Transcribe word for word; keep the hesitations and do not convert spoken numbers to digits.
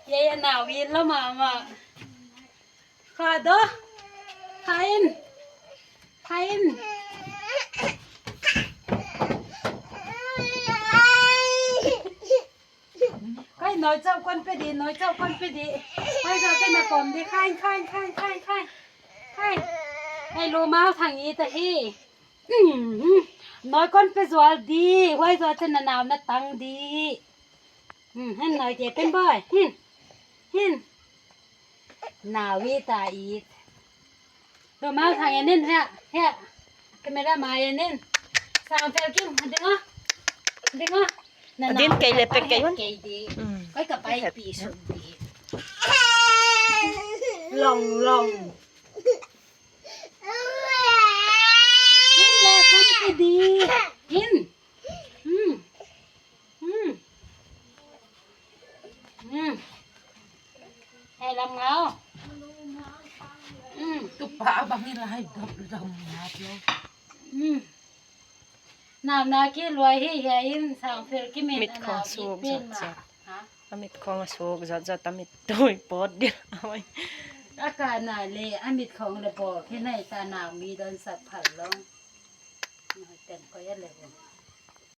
Ye, ye, nau in lo mama. Kha do. Kha in. Kha in. Khai, noi chau kon pe di, noi chau kon pe di. Khai, zo ke na pom di. Khai, khai, khai, khai, khai. Khai. Khai, lo mau thang i ta hi. Noi kon pe zual di. Huai zo te na nau na tang di. Hen noi te pen boy. Hen. Hen. Nau i ta i. Lo mau thang en in hia. Hia. Camera mai en in. Sang fel kim. Ding o. Ding o. Na din nau kei le pe kei. Kei di. Koi ka pai pi sum di. Long long. Hin le kan pe di. Hin. Hmm. Hmm. Hmm. Hei lam ngau. Hmm. Tu pa bang i lai dok dok ngat lo. Hmm. Nau na ki luai hi hia in sang fel ki min. Mit khong suk zot zot. Ha? A mit khong a suk zot zot a mit tui pot dia. A ka na le a mit khong le bo ki nai ta nau mi don sak phal lo. Ten ko ya le bo.